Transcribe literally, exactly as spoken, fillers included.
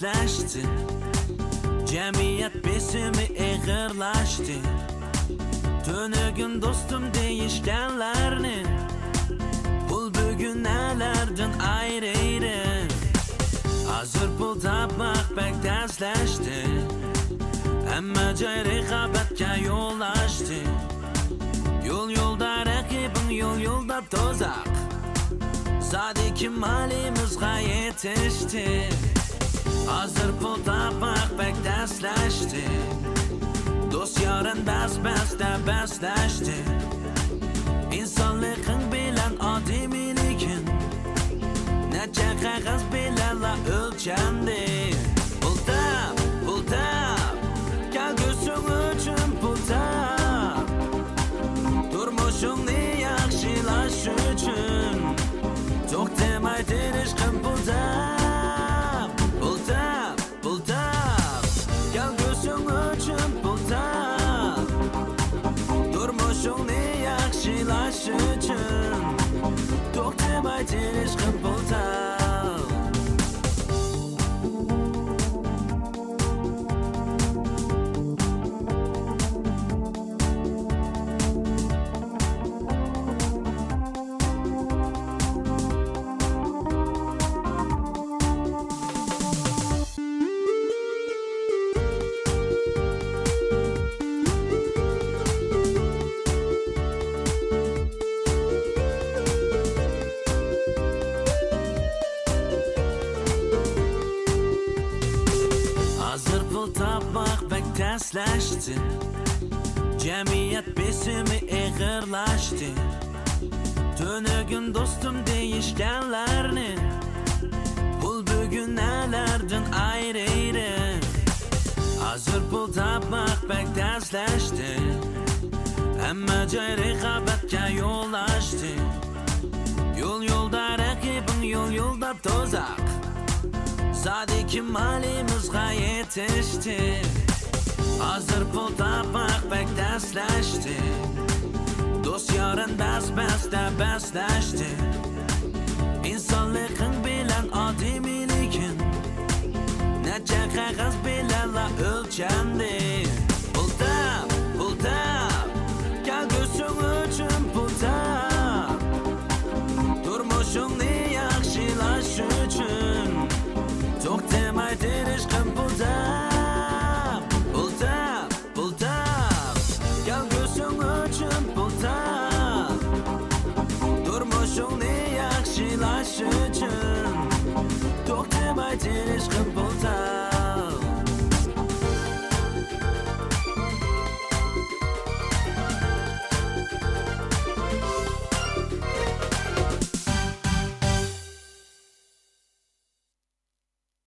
پەسلەشتى، جەمئىيەت بېسىمى ئېغىرلاشتى. تۈنۈگۈن دوستۇم دېيىشكەنلەرنى، پۇل بۈگۈنەلەردىن ئايرىيرى. ھازىر پۇل تاپماق بەك تەسلەشتى، ھەممە جاي رىقابەتكە يول ئاچتى. يول يولدا رەقىبىڭ، يول يولدا دوزاخ. زادى كىم ھالىمىزغا يېتىشتى؟ ھازىر پۇل تاپماق بەك تەسلەشتى. دوست يارىن بەس بەستە بەسلەشتى. ئىنسانلىقىڭ بىلەن ئادىمىيلىكىڭ نەچچە قەغەز بىلەنلا ئۆلچەندى. پۇل تاپ، پۇل تاپ، كەلگۈسىڭ ئۈچۈن پۇل تاپ. تۇرمۇشۇڭنى ياخشىلاش ئۈچۈن توختىماي تىرىشقىن پۇل تاپ، پۇل تاپ، پۇل تاپ. كەلگۈسىڭ ئۈچۈن پۇل تاپ. تۇرمۇشۇڭنى ياخشىلاش ئۈچۈن توختىماي تىرىشقىن پۇل تاپ. ھازىر پۇل تاپماق بەك تەسلەشتى، جەمئىيەت بېسىمى ئېغىرلاشتى. تۈنۈگۈن دوستۇم دېيىشكەنلەرنى، پۇل بۈگۈنەلەردىن ئايرىيرى. ھازىر پۇل تاپماق بەك تەسلەشتى، ھەممە جاي رىقابەتكە يول ئاچتى. يول يولدا رەقىبىڭ، يول يولدا دوزاخ. زادى كىم ھالىمىزغا يېتىشتى؟ ھازىر پۇل تاپماق بەك تەسلەشتى. دوست يارىن بەس بەستە بەسلەشتى. ئىنسانلىقىڭ بىلەن ئادىمىيلىكىڭ نەچچە قەغەز بىلەنلا ئۆلچەندى. پۇل تاپ، پۇل تاپ، كەلگۈسىڭ ئۈچۈن پۇل تاپ. تۇرمۇشۇڭنى ياخشىلاش ئۈچۈن توختىماي تىرىشقىن پۇل تاپ، پۇل تاپ، پۇل تاپ. كەلگۈسىڭ ئۈچۈن پۇل تاپ. تۇرمۇشۇڭنى ياخشىلاش ئۈچۈن توختىماي تىرىشقىن پۇل تاپ.